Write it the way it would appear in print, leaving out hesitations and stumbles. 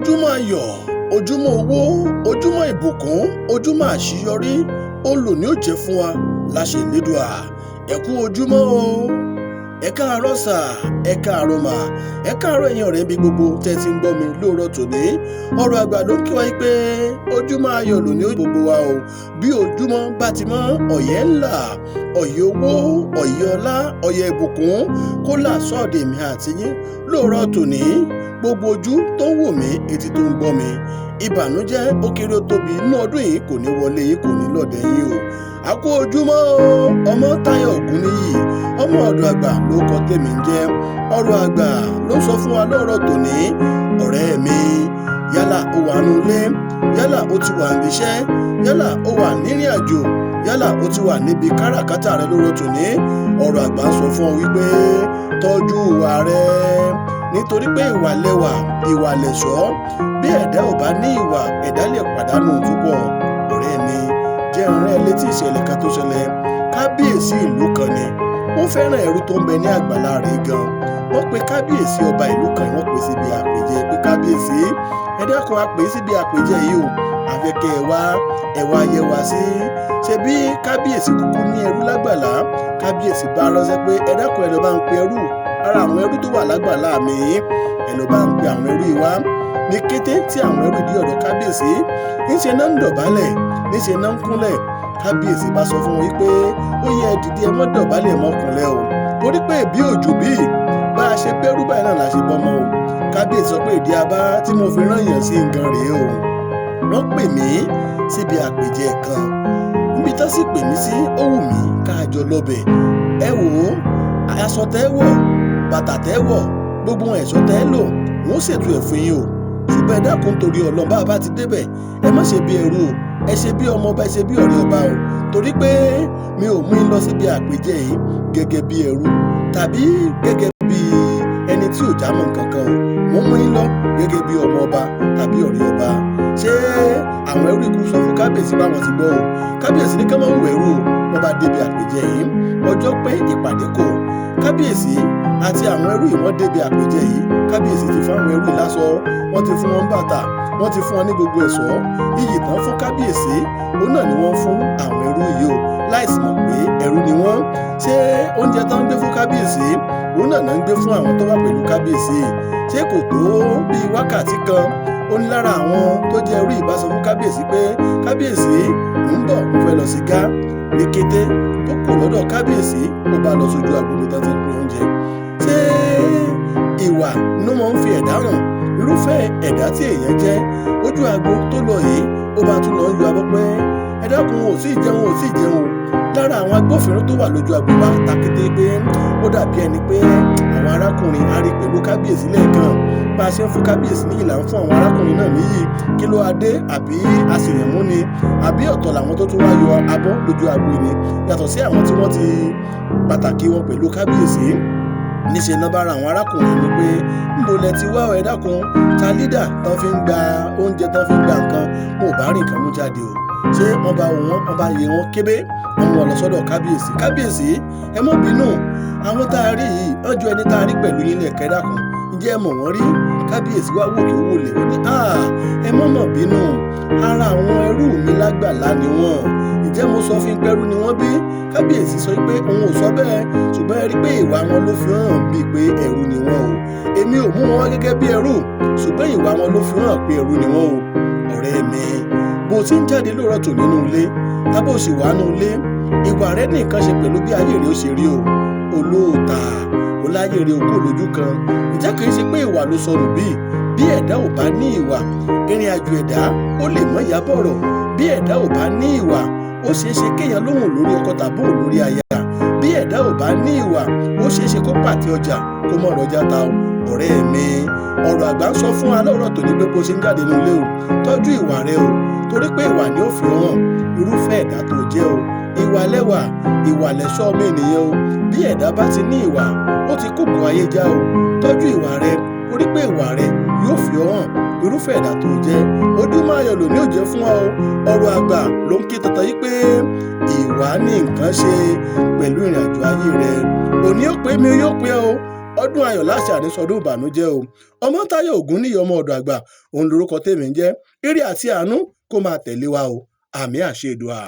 Ojúmọ́ ayọ̀, ojúmọ́ owó, ojúmọ́ ìbùkún, ojúmọ́ àṣeyọrí òun lòní ó jẹ́ fún wa láṣẹ Elédùà. Ẹ kú ojúmọ́ o, ẹ káàárọ̀ sà, ẹ káàárọ̀ mà, ẹ káàárọ̀ ẹ̀yin ọ̀rẹ́ bí gbogbo tẹ́ ti ń gbọ́ mi lóòrọ̀ tòní. Ọ̀rọ̀ àgbà ló ń kí wa pé ojúmọ́ ayọ̀ lòní ó gbogbo wa o. Bí ojúmọ́ bá ti mọ́, ọ̀yẹ́ ńlá, ọ̀yẹ́ owó, ọ̀yẹ́ ọlá, ọ̀yẹ́ ìbùkún kó là sọ́ọ̀dẹ̀ mi àti yín lóòrọ̀ tòní. Gbogbo ojú tó ń wò mí, etí tó ń gbọ́ mi, ìbànújẹ́ ó kéré ó tóbi inú ọdún yìí kò ní wọlé yín, kò ní lọ̀dẹ̀ yín o. A kú ojúmọ́ o. Ọmọ Táyọ̀ Ògúnníyì, ọmọ ọ̀dọ̀ àgbà ló kọ tèmi ń jẹ́. Ọ̀rọ̀ àgbà ló sọ fún wa lọ́rọ̀ tòní. Ọ̀rẹ́ mi, yálà ó wà nínú ilé, yálà ó ti wà níbi iṣẹ́, yálà ó wà nírìn àjò, yálà ó ti wà níbi káràkátà rẹ lọ́rọ̀ tòní, ọ̀rọ̀ àgbà sọ fún ọ wípé tọ́jú ìwà rẹ, nítorí pé ìwà lẹwà, ìwà lẹ̀ṣọ́. Bí ẹ̀dá ò bá ní ìwà, ẹ̀dá lè pàdánù púpọ̀. Ọ̀rẹ́ mi, jẹ́ n rán ẹ létí ìṣẹ̀lẹ̀ kan tó ṣẹlẹ̀. Kábíyèsí ìlú kan ni wọ́n fẹ́ràn ẹrú tó ń bẹ ní àgbàlá rẹ̀ gan. Wọ́n pe kábíyèsí ọba ìlú kan, wọ́n pè síbi àpèjẹ pé kábíyèsí, ẹ dákun, a pè síbi àpèjẹ yìí o, àfẹ́kẹ́ ẹ wá, ẹ wá yẹ wá sí. Ṣe bí kábíyèsí kúkú ní ẹrú lágbàlá? Kábíyèsí bá ránṣẹ́ pé ẹ dákun, ẹ lọ bá ń pe ẹrú ara àwọn ẹrú tó wà lágbàlá mi, ẹ lọ bá ń pe àwọn ẹrú yìí wá. Ní kété tí àwọn ẹrú dé ọ̀dọ̀ kábíyèsí, níṣe náà ń dọ̀bálẹ̀, níṣe náà ń kúnlẹ̀. Kábíyèsí bá sọ fún wọn wípé ó yẹ ẹ dìde, ẹ mọ́ dọ̀bálẹ̀ mọ́ kúnlẹ̀ o, torí pé bí òjò bí bá a ṣe bẹ́rù báyìí náà la ṣe bọ́mọ o. Kábíyèsí sọ pé ìdí abá tí mo fi rán èèyàn sí nǹkan rèé o. Wọ́n pè mí síbi àpèjẹ kan, níbi tá sì pè mí sí, ó wù mí káàjọ lọ́bẹ̀. Ẹ wò ó, aṣọ tẹ́ wọ̀, bàtà tẹ́ wọ̀, gbogbo ẹ̀ṣọ́ tẹ́ lò, wọ́n ṣètò ẹ̀ fún yín o. Ṣùgbọ́n ẹ dákun, torí Ọlọ́run, bá a bá ti débẹ̀, ẹ má ṣe bí ẹrú o, ẹ ṣe bí ọmọ ọba, ẹ ṣe bí ọ̀rẹ́ ọba o, torí pé mi ò mú yín lọ síbi àpèjẹ yìí gẹ́gẹ́ bí ẹrú tàbí gẹ́gẹ́ bí ẹni tí ò já mọ́ nǹkan kan o. Mo mú yín lọ gẹ́gẹ́ bí ọmọ ọba tàbí ọ̀rẹ́ ọba. Ṣé àwọn ẹrú ikú sọ fún kábíyèsí báwọn ti gbọ́ o? Kábíyèsí ní ká má wù ẹrú o. Wọ́n bá débi àpèjẹ yìí, ọjọ́ pé ìpàdé kò. Kábíyèsí àti àwọn ẹrú yìí wọ́n débi àpèjẹ yìí. Kábíyèsí ti fún àwọn ẹrú yìí láṣọ, wọ́n ti fún wọn bàtà, wọ́n ti fún wọn ní gbogbo ẹ̀ṣọ́. Iyì tán fún kábíyèsí, òun náà ni wọ́n fún àwọn ẹrú yìí o, láìsí mọ̀ pé ẹrú ni wọ́n. Ṣé oúnjẹ tán ń gbé fún kábíyèsí, òun náà ń gbé fún àwọn tó wà pẹ̀lú kábíyèsí? Ṣé kò tó bíi wákàtí kan, ó ní lára àwọn tó jẹ́ ẹrú yìí bá sọ fún kábíyèsí pé kábíyèsí ń bọ̀, mo fẹ́ lọ sí gá. Ní kété tó kù lọ́dọ̀ kábíyèsí, ó bá lọ sójú agbo tó ti ń pín oúnjẹ. Ṣé ìwà ló máa ń fi ẹ̀dá hàn irúfẹ́ ẹ̀dá tí èèyàn jẹ́? Ojú agbo tó lọ yìí, ó bá tún lọ yọ abọ́ pé ẹ dákun, ò sí jẹun, ò sí jẹun. Lára àwọn agbófinró tó wà lójú agbo bá ta kété pé ó dàbí ẹni pé àwọn arákùnrin á rí pẹ̀lú kábíyèsí lẹ́ẹ̀kan. Bá a ṣe ń fún kábíyèsí níyì là ń fún àwọn arákùnrin náà níyì. Kí ló adé? Àbí aṣèyànmú ni? Àbí ọ̀tọ̀ làwọn tó tún wá yọ abọ́ lójú agbo ni, yàtọ̀ sí àwọn tí wọ́n ti pàtàkì wọn pẹ̀lú kábíyèsí? Níṣẹ́ náà bá ra àwọn arákùnrin ni pé ńbo lẹ ti wá ọ, ẹ dákun, ta lídà tán fi ń gba oúnjẹ, tán fi ń gba nǹkan? Wọn ò bá rí nǹkan mú jáde o. Ṣé wọ́n bá wọn, wọ́n bá yẹ wọn kébé, wọ́n mú wọn lọ sọ́dọ̀ kábíyèsí. Kábíyèsí, ẹ má bínú, àwọn tá a rí yìí wọ́n ju ẹni tá a rí pẹ̀lú yín lẹ́ẹ̀kẹ́, dákun, ǹjẹ́ ẹ mọ̀ wọ́n rí? Kábíyèsí wá wò kí ó wò lè, ó ní ẹ má mọ̀ bínú, ara àwọn ẹrú mi lágbàlá ni wọ́n. Ǹjẹ́ mo sọ fún pẹ́rú ni wọ́n bí? Kábíyèsí sọ pé òun ò sọ bẹ́ẹ̀, ṣùgbọ́n ẹ rí pé ìwà wọn ló fi hàn bíi pé ẹrú ni wọ́n o. Èmi ò mú wọn wá gẹ́gẹ́ bí ẹrú, ṣùgbọ́n ìwà wọn ló fi hàn pé ẹrú ni wọ́n o. Ọ̀rẹ́ mi, bó ti ń jáde lóòrọ̀ tò nínú ilé, tábò sì wà nínú ilé, ìwà rẹ ní nǹkan ṣe pẹ̀lú bí ayé rẹ ó ṣe rí o. Olóòtà oláyé rẹ òkú lójú kan, ìjẹ́ kìí ṣe pé ìwà ló sọnù bí? Bí ẹ̀dá ò bá ní ìwà, ìrìn àjò ẹ̀dá ó lè mọ́ ìyábọ̀rọ̀. Bí ẹ̀dá ò bá ní ìwà, ó ṣeé ṣe kéèyàn lóhùn lórí ọkọ tàbí òun lórí aya. Bí ẹ̀dá ò bá ní ìwà, ó ṣeé ṣe kó pàtẹ ọjà kó mọ̀ rọjà ta o. Ọ̀rẹ́ mi, ọ̀rọ̀ àgbà ń sọ fún alọ́rọ̀ tòní pé bó ṣe ń jáde nínú ilé o, tọ́jú ìwà rẹ o, torí pé ìwà ni ó fi hàn irúfẹ́ ẹ̀dá tó jẹ́ o. Ìwà lẹ́wà, ìwà lẹ̀ṣọ́ ọmọ ènìyàn o. Bí ẹ̀dá bá ti ní ìwà, ó ti kókò ayé já o. Tọ́jú ìwà rẹ, torí pé ìwà rẹ yóò fi hàn irúfẹ́ ẹ̀dá tó jẹ́. Ojúmọ́ ayọ̀ lòní ò jẹ́ fún ọ o. Ọ̀rọ̀ àgbà ló ń ké tantan yìí pé ìwà ní nǹkan ṣe pẹ̀lú ìrìn àjò ayé rẹ. Òní ó pé mi yóò pé o. Ọdún ayọ̀ láṣẹ, àníṣọdún ìbànújẹ́ o. Ọmọ́táyọ̀ Ògúnníyì, ọmọ ọ̀dọ̀ àgbà, òun lorúkọ tèmi ń jẹ́. Ire àti àánú kó máa tẹ̀lé wa o. Àmín, àṣẹ Èdùà.